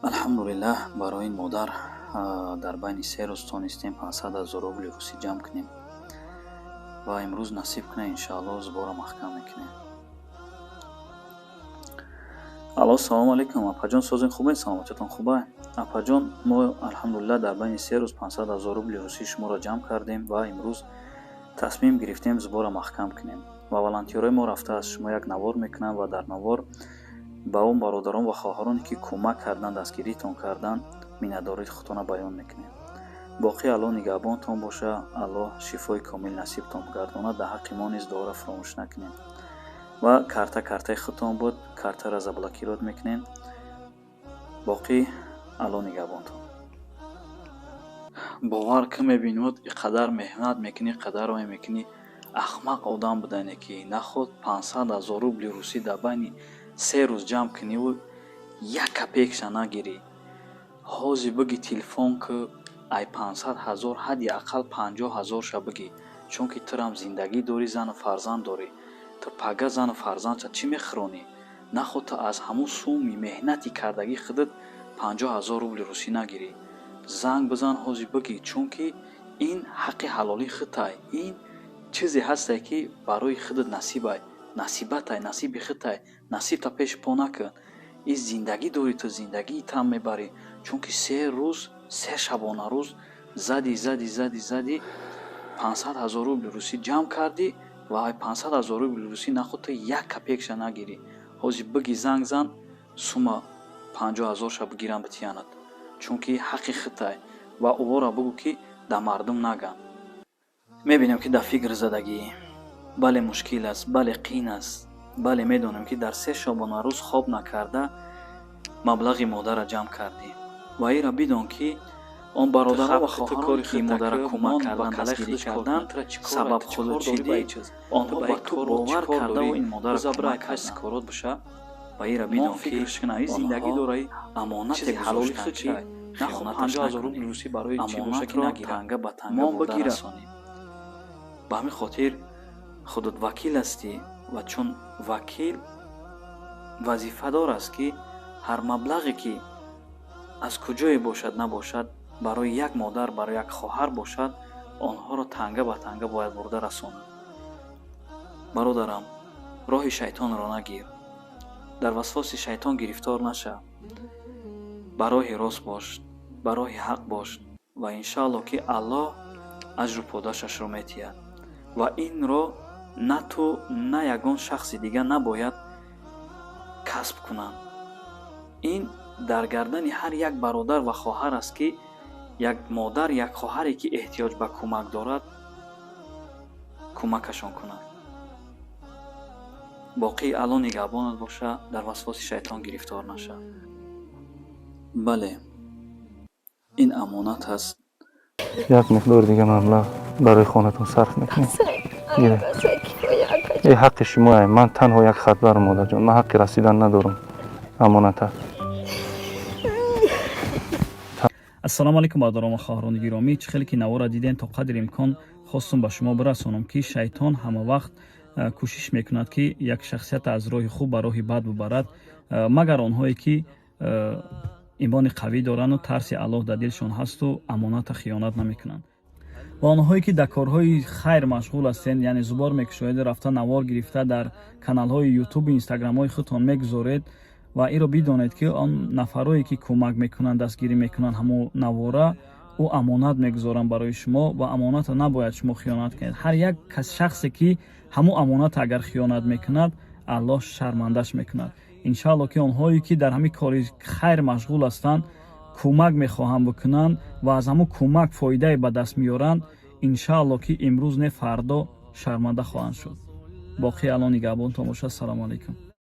Алҳамдулиллаҳ, барои ин модар дар байни 3 рӯз тонистем 500 000 рубли русӣ ҷамъ кунем ва имрӯз, насиб кунад, иншоаллоҳ, сбора маҳкам мекунем. Алло, салому алейкум, апаҷон, созин, хубен, саломатиятон хуба? Апаҷон, мо, алҳамдулиллаҳ, дар байни 3 рӯз 500 000 рубли русӣ шуморо ҷамъ кардем ва имрӯз тасмим гирифтем сбора маҳкам кунем ва волонтёрои мо рафта аз шумо як навор мекунанд ва дар навор ба он бародарон ва хоҳароне, ки кӯмак карданд, дастгиритон карданд, миннатдории худтона баён мекунем. Боқӣ Аллоҳ нигаҳбонтон боша, Аллоҳ шифои комил насибтон бигардонад. Дар ҳаққи мо низ дуоро фаромӯш накунем. Ва карта картаи худтон буд, картаро заблокировать мекунем. Боқӣ Аллоҳ нигаҳбонтон. Бовар ки мебинод, и қадар меҳнат мекунӣ, қадар ой мекунӣ, ахмақ одам будане, ки наход 500 000 рубли русӣ дар байни 3 рӯз ҷамъ куниву як копейкаша нагирӣ. Ҳозир биги, телефон ки, ай 500 000 ҳадди ақал 50 000-ша бигӣ, чунки турам зиндагӣ дорӣ, зану фарзанд дорӣ. Ту пага зану фарзандша чӣ мехӯронӣ? Наход ту аз ҳамун сумми меҳнати кардагии худат 50 000 рубли русӣ нагирӣ. Занг бизан, ҳозир бигӣ, чунки ин ҳаққи ҳалолии худтай, ин чизе ҳасте, ки барои худат насибай, насибатай, насиби худтай. Насибта пеши по накун. Ин зиндагӣ дорӣ, ту зиндагиитам мебарӣ, чунки 3 рӯз, 3 шабонарӯз зади, зади, зади, зади, 500 000 рубли русӣ ҷамъ кардӣ ва ай 500 000 рубли русӣ наход ту як копейкаша нагирӣ. Ҳозир биги, занг зан, сума 50 000-ша бигирам, битиянад, чунки ҳаққи худтай. Ва ӯро бугӯ, ки дар мардум наган. Мебинем, ки дар фикр задагӣ. Бале, мушкил аст, бале, қин аст, бале, медонем, ки дар 3 шабонарӯз хоб накарда маблағи модарро ҷамъ кардӣ. Ва инро бидон, ки он бародарон ва хоҳароне, ки модарро кӯмак кардан, дастгирӣ кардан, сабаб худо чидӣ, онҳо ба ту бовар кардаву ин модарро кӯмак карданд. Ва инро бидон, ки онҳо амонате гузоштанд, ки хиёнаташ накунӣ, амонатро танга ба танга бурда расонӣ. Ба ҳамин хотир худат вакил ҳастӣ ва чун вакил вазифадор аст, ки ҳар маблағе, ки аз куҷое бошад набошад, барои як модар, барои як хоҳар бошад, онҳоро танга ба танга бояд бурда расонад. Бародарам, роҳи шайтонро нагир, дар васвоси шайтон гирифтор наша, ба роҳи рост бош, ба роҳи ҳақ бош ва иншааллоҳ, ки Аллоҳ аҷру подошашро метиҳад. Ва инро на ту, на ягон шахси дигар набояд касб кунанд. Ин дар гардани ҳар як бародар ва хоҳар аст, ки як модар, як хоҳаре, ки эҳтиёҷ ба кӯмак дорад, кӯмакашон кунад. Боқӣ Аллоҳ нигаҳбонат боша, дар васвоси шайтон гирифтор наша. Бале, ин амонат аст. Як миқдори дига маблағ барои хонатон сарф мекунем. Э, ҳаққи шумоае. Ман танҳо як хатбарам, модарҷон, ман ҳаққи расидан надорам, амонат аст. Ассалому алайкум, бародарон ва хоҳарони гиромӣ. Чӣ хеле ки навора дидем, то қадри имкон хостум ба шумо бирасонам, ки шайтон ҳама вақт кӯшиш мекунад, ки як шахсията аз роҳи хуб ба роҳи бад бубарад, магар онҳое, ки имони қавӣ дорану тарси Аллоҳ дар дилшон ҳасту амоната хиёнат намекунанд. Ва онҳое, ки дар корҳои хайр машғул ҳастед, яъне сбор мекушоед, рафта навор гирифта дар каналҳои Ютубу Инстаграмҳои худтон мегузоред, ва инро бидонед, ки он нафарое, ки кӯмак мекунанд, дастгирӣ мекунанд, ҳамон навора ӯ амонат мегузоранд барои шумо ва амоната набояд шумо хиёнат кунед. Ҳар як шахсе, ки ҳамон амоната агар хиёнат мекунад, Аллоҳ шармандаш мекунад. Иншаалло, ки онҳое, ки дар ҳамин кори хайр машғул ҳастанд, кӯмак мехоҳанд бикунанд ва аз ҳамон кӯмак фоидае ба даст меоранд, иншаалло, ки имрӯз не, фардо шарманда хоҳанд шуд. Боқӣ Аллоҳ нигаҳбонтон бошад. Ассалому алайкум.